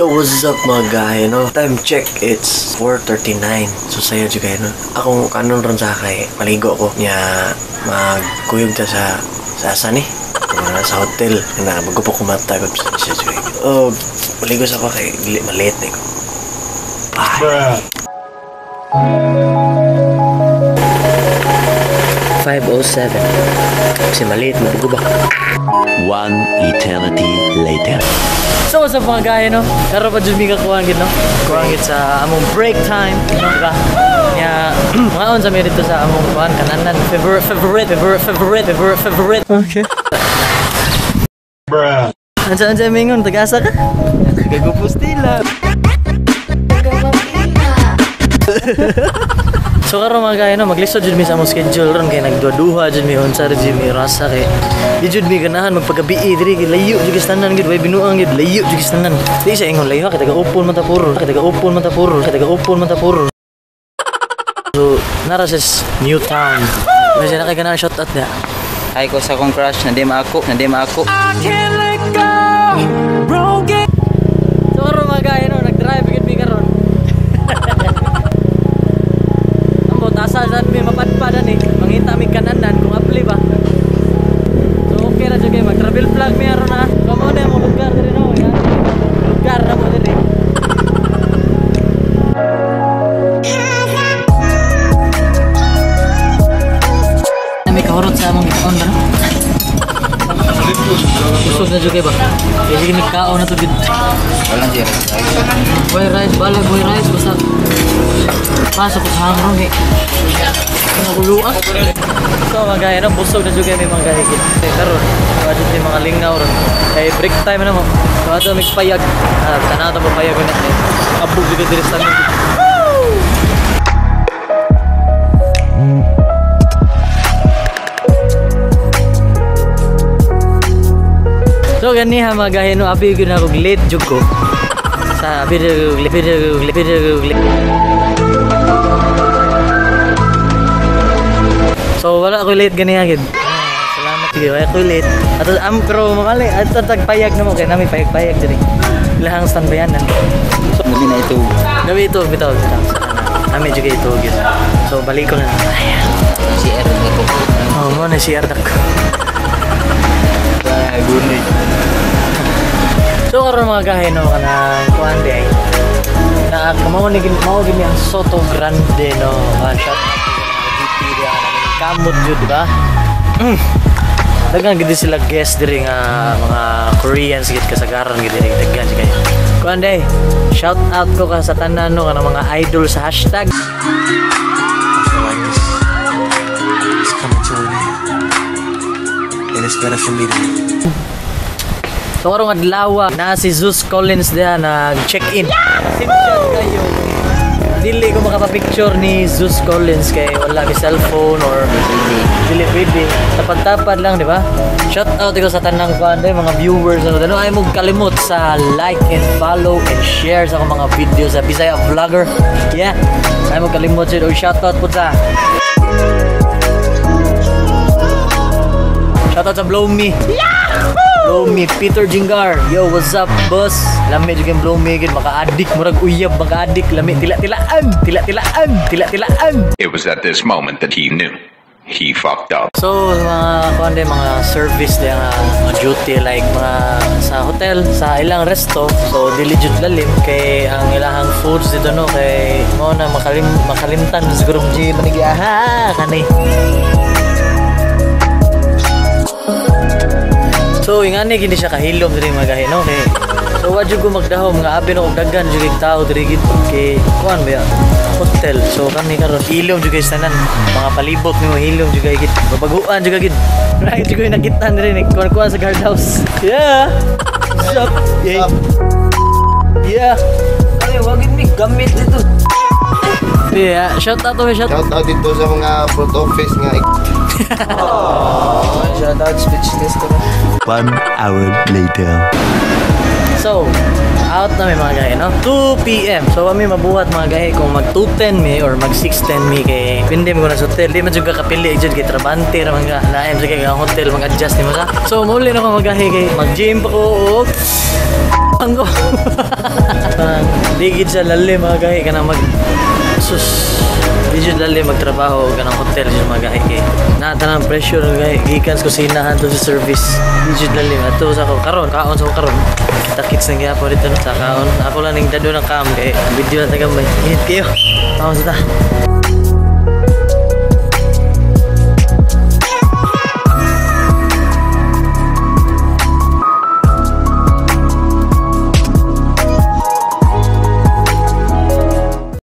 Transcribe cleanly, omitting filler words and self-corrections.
Yo, what's up mga guy, no? Time check, it's 4:39. So sayo jud kayo, no? Akong kanon ron sa kay maligo ko nya magkuyog ta sa asa ni? Sa hotel na bago pa kumata ko siya jud. Oh, maligo sa ko kay dili malate ni ko. Bye. 5:07. Kasi maliit, mabugo ba? One eternity later. So what's up mga guy, no? Karon pa jud mi kakuan gid, no? Kuan gid sa among break time, no ba? Nya mga sa mi dito sa among kuan kananan favorite favorite favorite favorite favorite favorite. Okay. Bruh. Ansa ansa mingon tagasa ka? Kagupustila. So karon mga guy, no, maglisod jud mi sa among schedule ron kay nagduha-duha jud mi unsa ra jud mi rasa kay di jud mi ganahan magpagabi diri kay layo jud tanan gid way binuang gid layo jud tanan. Di siya ingon layo kay taga-upon man ta puro, kay taga-upon man ta puro, kay taga-upon man ta puro. So nara sa new town. Medyo na kay ganahan shout out niya. Ay ko sa akong crush na di maako, na di maako. I can't let go. Broken. So karon mga guy, no, nag-drive gid mi karon. Asa sad mi mapadpadan eh. Mangita mi kananan kung apply ba. So okay ra jud kay mag-travel vlog mi aron ha. So mo na mo lugar diri no. Yan. Lugar na mo diri. Nami kahurot sa among gikaon ba no? Busog na jud kay ba. Kay sige mi kaon na to gid. Walang siya rice. Boy rice, balag boy rice basta. Pasok sa hangrong eh. Naguluan. So mga gaya, no, busog na juga may mga gahigit. Karon, wajud may mga lingaw ron. Kay break time na mo. So ato may payag. Tanaw ta mo payag na. Abog jud diri sa tanan. So ganiha mga gahe, no, abi gyud na og late jud ko. Sa abi jud og late, late, late. So wala ako late ganiha gid. Salamat sige, wala ako late. Ato am pero mamali ato tagpayag na mo kay nami payag-payag diri. Ilahang standbayanan. So nami na ito. Nami ito bitaw bitaw. Nami jud ito gid. So balik ko na. Ayan. CR ko. Oh, mo na CR dak. Guni. So karon mga gahe no kanang kuan di ay. Na mao ni mao gini ang Soto Grande no. Shout out GP di ang kamot jud ba? Daghan gid sila guest diri nga mga Koreans gid kasagaran gid diri daghan jud kayo. Kuan day, shout out ko ka sa tanan no kanang mga idol sa hashtag. I feel like this it's coming to an end. And it's better for me to. So karong adlaw na si Zeus Collins diha nag-check-in. Pasensya kayo. Dili ko makapapicture ni Zeus Collins kay wala mi cellphone or dili pwede. Tapad-tapad lang, di ba? Shout out ko sa tanang kuan mga viewers ano ay mo kalimot sa like and follow and share sa akong mga video sa Bisaya Vlogger. Yeah. Ay mo kalimot jud og shout out pud sa shout out sa Blow Me. Blow Me, Peter Jingar. Yo, what's up, boss? Lami jud kay Blow Me gid maka-addict, murag uyab maka-addict, lami tila-tilaan, tila-tilaan, tila-tilaan. It was at this moment that he knew. He fucked up. So, mga kuan mga service di nga mga duty like mga sa hotel, sa ilang resto. So, dili jud lalim kay ang ilahang foods dito no kay mo na makalimtan siguro mo manigi aha kani. So ingani gini siya kahilom diri mga gahi no kay so wa jud ko magdahom nga abi no og daghan jud kay tao diri gid kay kuan ba hotel. So kani karon hilom jud kay tanan mga palibot nimo hilom jud kay gid babaguan jud gid. Right jud ko nakitaan diri ni kuan sa guard house. Yeah. What's up? Yeah. Yeah. Ay wa gid mi gamit dito. Yeah, shout out to shout out dito sa mga front office nga. Shout out speechless ko. 1 hour later. So, out na may mga gahe, no? 2 PM. So, kami mabuhat mga gahe kung mag 2:10 mi or mag 6:10 mi kay pindi mo na sa hotel. Di man jud ka kapili jud kay trabante ra man ka. Lain jud kay ang hotel mag-adjust nimo sa. So, muli na ko mga gahe kay mag-gym pa ko og Ang ko. Parang di gid sa lalim, mga gahi, kanang mag, sus, di jud lalim magtrabaho kanang hotel jud, mga gahi, kay naa tanang pressure, mga gahi, gikan sa kusina hangtod sa service. Di jud lalim ato sa ako karon, kaon sa ako karon. Kita kits nang gyapon dito, no, sa kaon. Ako lang ning dado ng cam kay video lang tagamay. Init kayo. Kaon sa ta.